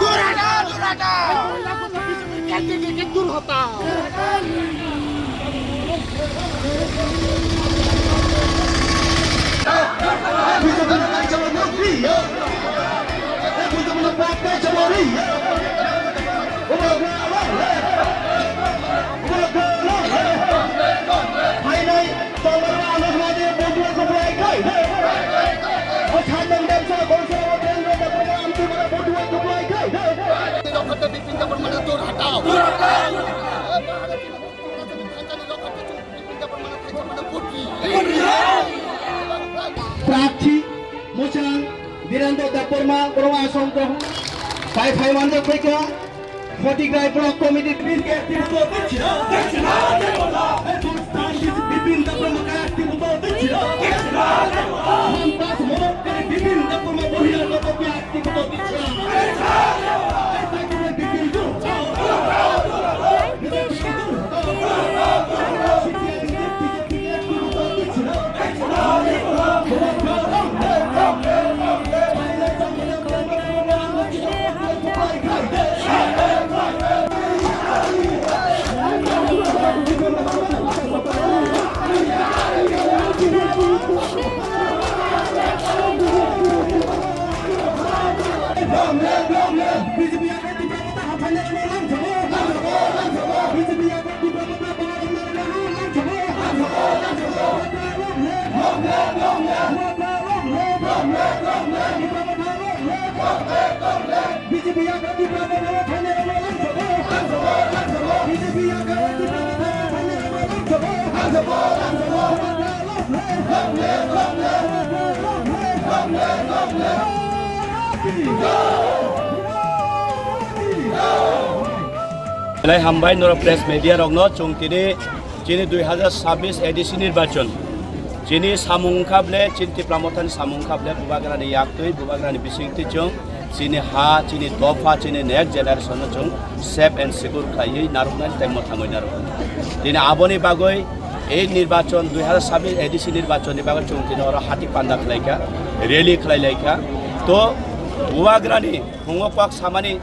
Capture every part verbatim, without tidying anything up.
Durata, durata. Candidate durata. Phainai tongmani ano hwnwi buduai kuplai khai de. O sandam damsa gongsa o den rok da program tu mana buduai kuplai khai de. Rokhatte Bipin Debbarma no dur hatao. Bipin Debbarma no thaisa mana buti. Prakthi Mochang Birendra Debbarma, borok asong kok pai phai manjak phaikha. Photigrai Block Committee, Bipin Debbarma, Bipin Debbarma, Bipin Debbarma, Belai hambai norok press media rokno, chwng tini chini dui hazar sabbish A D C nirbachon. Chini samung wngkha ble, chini Tipra Mothani samung wngkha ble, Bubagrani yaktwi, Bubagrani bisingtwi chwng chini ha, chini dopha, chini next generation no chwng safe and secure khlaiwi narwknani tei mwthangwi narwknani. Tini aboni bagwi ei nirbachon dui hazar sabbish A D C nirbachon ni bagwi chwng tini oro hati panda khlaikha, rally khlailaikha. To Bubagrani phungo kok samani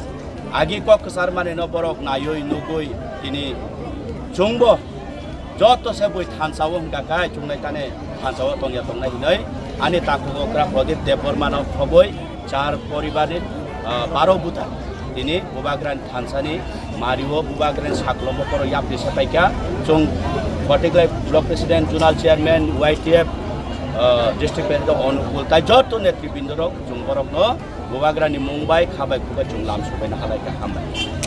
agi kok kwchar manino borok naiwi nugwi tini chwngbo joto se bui thansa o hwnkha khe chungnai tani thansa o tongya tongnai hinwi ani takhuk okra Pradip Debbarma no khobwi char poribar ni, ah, baro buthar tini Bubagrani thansa ni mari o Bubagrani saklomo borok yapri se paikha. Chwng Photigrai Block President, Zonal Chairman, Y T F, ah, District President Onukul tai joto netribindorok chwng borokno Bubagrani mung bai kha bai khuk bai chwng lam subaina halai kha, hambai.